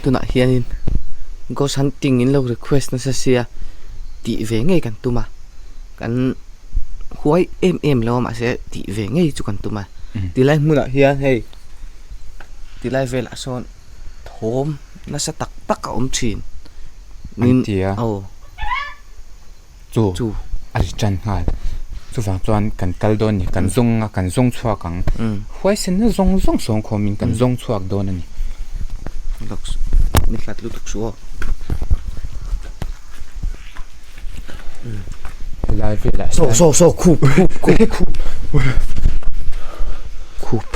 Tunah hianin ghost hunting in lo request nasa sia tih ve ngei kan tum a kan huai em em lo a mahse tih ve ngei chu kan tum a tilai hmunah hian hei tilai velah sawn thawm nasa tak tak a awm thin an ti a aw. Chu chu a ri tan nghal. Chuvang chuan kan kal dawn a ni, kan zawng a, kan zawng chhuak ang. Huaisenna zawng zawng sawng khawmin kan zawng chhuak dawn a ni. Ni hlat lutuk suh aw. Helai velah hian. Saw saw saw khup khup khup khup.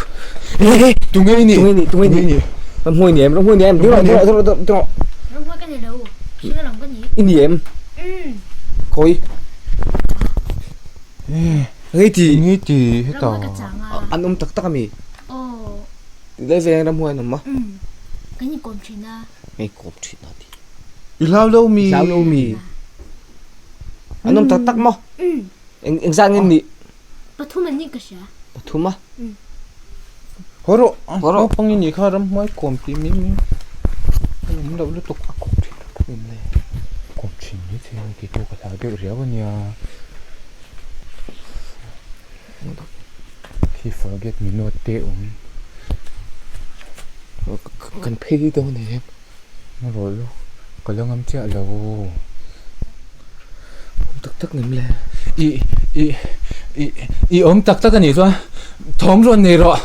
Tunge i nih? Tunge i nih? Tunge i nih? Ramhuai ni em? Ramhuai ni em? Ding rawh ding rawh ding rawh. Ramhuai ka ni lo. Hring lam ka ni. I ni em? Khawi. Ngei ti. Ngei ti heta. Ramhuai ka chang a. An awm tak tak ami? Aw. Tilai veng ramhuai an awm a? Kan inkawm thin a. Kan inkawm thin a ti. I hlau lo mi? I hlau lo mi? An awm tak tak maw? Eng engzat nge nih? Pathum an nih ka hria. Pathum a? Haw rawh. Haw rawh. Naupang i nih kha ramhnuai kawm tih mai mai a awm loh lutuk a kawm thin a kawm le. Kawm thin mai thei a ni tih pawh ka hlau deuh riau a nia. Khi forget me not te awm. Kan phei dawn em? Rawh lawk ka la ngam chiah lo. Awm tak tak nem le. I i i i awm tak tak a nih chuan thawm rawn nei rawh.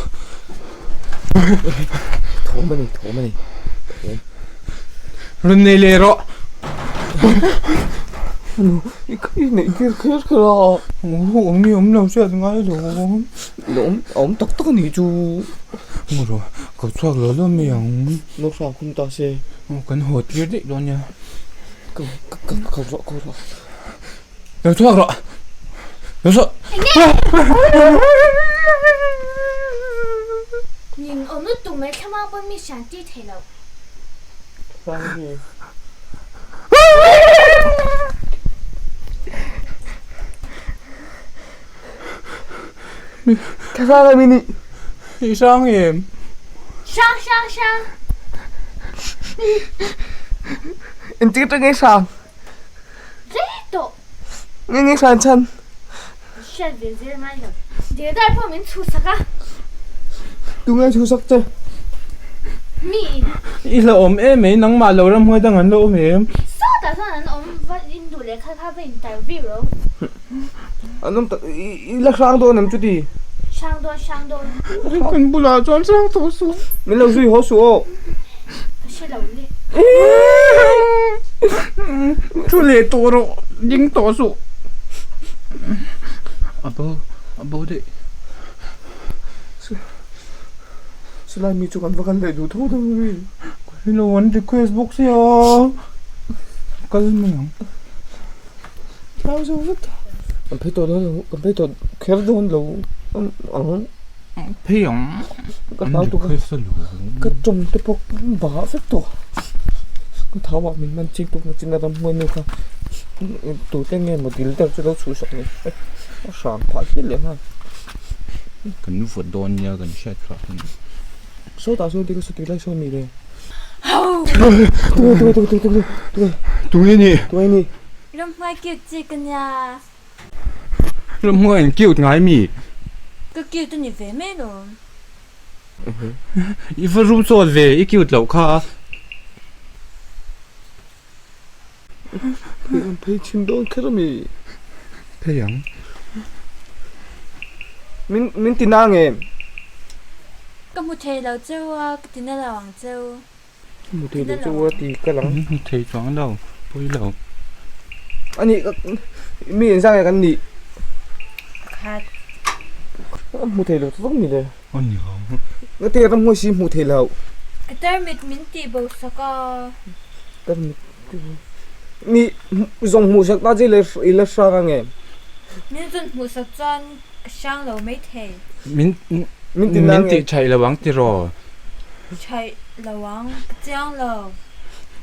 Thawm a ni thawm a ni thawm. Rawn nei leh rawh. Ano i i neih tir kher kher a. Awm i awm lo hriat ngai lo. Awm awm tak tak a nih chu. Ngaw rawh ka chhuak lo lo mai ang. Lo hram khum ta se. Aw kan haw tir daih dawn nia. Ka ka ka rawh ka rawh. Lo chhuak rawh. Lo chhuak. Ning awm lutuk mai thlamang pawn mi hran tir thei lo. Sangi. Ka hrang em ini? I hrang em? Hrang hrang hrang. Engtik atang nge hrang? Rei tawh. Nge nge hran chhan? Hriat ve zel ngai lo. Dildar pawh min chhuhsak a. Tunge chhuhsak che? Mi in. I la awm em mai nangmah lo ramhuai dang an la awm em? Sawtah chuan an awm va in duh leh kha kha va interview ro. An awm tak i la hrang dawn em chuti? Hrang dawn hrang dawn. Kan bulah chuan hrang tawh suh. Min lo zui haw suh aw. Ka hre lo le. Thu leh tawh rawh ding tawh suh. A bo a bo daih. Silai mi chu kan va kal leh duh tho dawn mi. Hello an request bawk sia kal mai ang. Thlau zo vek ta. Kan phei tawh dawn lo kan phei tawh kher dawn lo ang. Phei ang. Ka hlau tuk a. Ka tawng te pawh bah vek tawh. Ka thau ah min man chik tuk na chin a ram hmuai nu kha tute nge maw dil deuh chu lo chhuhsak ni a hram phah hial leh nghal. Kan vawt dawn nia kan hriat chhuah hun. Sawtah sawn ti ka saw tilai sawn ni le. Tunge tunge tunge tunge tunge. Tunge ni. Tunge ni. Ramhnuai cute chi ka nia. Ramhnuai an cute ngai mi. Ka cute a ni ve mai lo. I va rum chawt ve i cute loh kha. Phei chhin dawn kher a mi. Phei ang. Min min ti na nge? Ka hmu thei lo cheu a, ka ti na lo ang cheu. Ka hmu thei lo cheu a ti ka lang. Min hmu thei chuang lo, pawi lo. A nih ka mi engzah nge kan nih? Pakhat. Ka hmu thei lo vak mi le. A ni ang. Nga te ram ngawi si hmuh thei lo. Ka tarmit min tih bo sak a. Tarmit mi zawng hmuh sak ta che i la hrang ang em? Min zawn hmuh sak chuan ka hrang lo mai thei. Min min tih thaih lo ang tiraw? Thaih lo ang, ka chiang lo.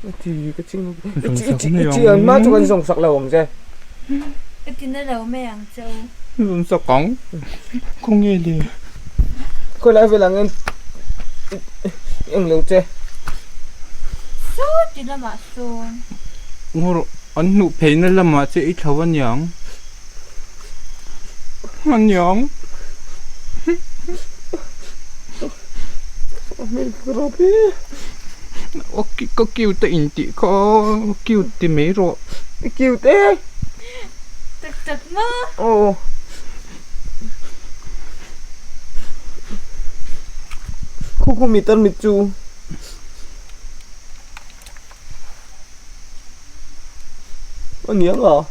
A ti ka chiang lo. I chian hma chu kan zawng sak lo ang che. Ka ti na lo mai ang che u. Zawng sak ang. Khawnge le? Khawi lai velah nge eng lo che. Saw ti lamah sawn. Ngaw rawh, an hnuh pheina lamah che i thlo aniang. Aniang. Ka cute a intih kha, cute ti mai rawh. I cute e. Tak tak maw? Aw. Khu khu mi tar mit chu. A niang a.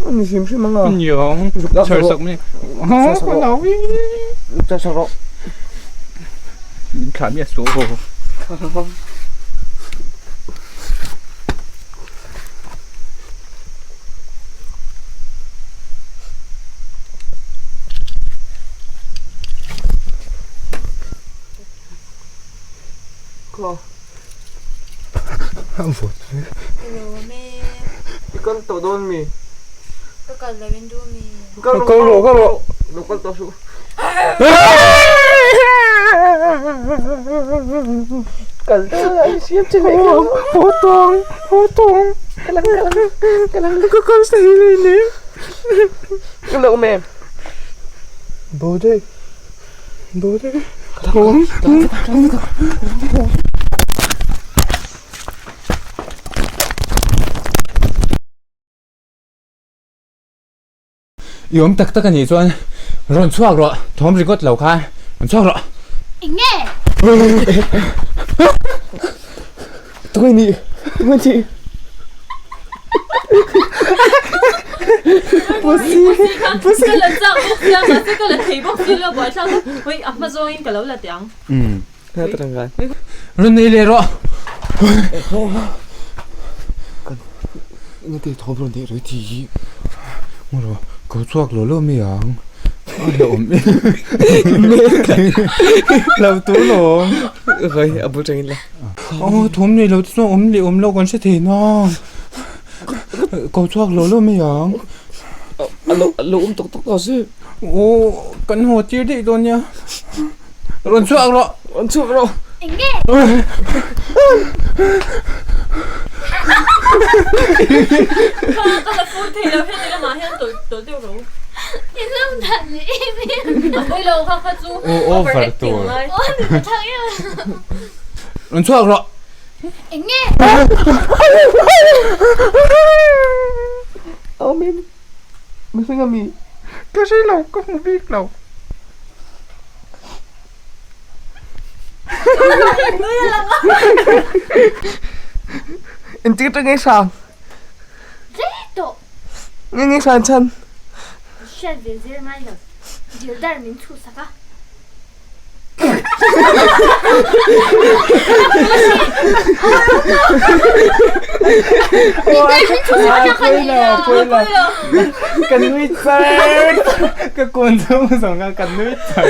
A ni hrim hrim ang a. A niang. Chhar sak mai. Chhar sak rawh. Chhar sak rawh. Min thlah miah suh aw. I kal tawh dawn mi? Ka kal lo in duh mi? Kal rawh kal rawh. Lo kal tawh suh. Kal tawh la i siam che leh kal. Haw tawng haw tawng. Ka lang ka lang ka lang. Ka kal sahi leh nem. Ka lo awm em? Bo daih. Bo daih. I awm tak tak a nih chuan rawn chhuak rawh thawm ringawt lo khan rawn chhuak rawh. Eng nge? Tunge nih? Tunge nih? Pusi Pusi ka la chak bawk sia mahse ka la thei bawk si lo buaithlak chu ui a hma zawngin ka lo la teh ang. Rawn nei leh rawh. Engati thawm rawn neih rei tih hi. Maw ko chhuak lo lo mai ang. A hlauhawm em. Hlauh tur lawm. Hawi a bul tangin la. Aw thawm nei lo te chuan awm leh awm lo kan hre thei na. Ko chhuak lo lo mai ang. A lo a lo awm tawk tawk tawh si. Aw kan haw tir daih dawn nia. Rawn chhuak rawh. Rawn chhuak rawh. Eng nge? Ka ka la fur thei lo heti lamah hian tawlh tawlh deuh rawh u. I hlauh dan leh em em. A pawi lo kha kha chu over acting ngai. Aw ni ka thak em. Rawn chhuak rawh. Eng nge? Aw mem. Mihring a mi. Ka hre lo, ka hmu bik lo. Engtik atang nge sang? Rei tawh. Nge nge san chhan? Hriat ve zel ngai lo. Dildar min chhuhsak a. Ka nui char ka kun chung zawng kha ka nui char.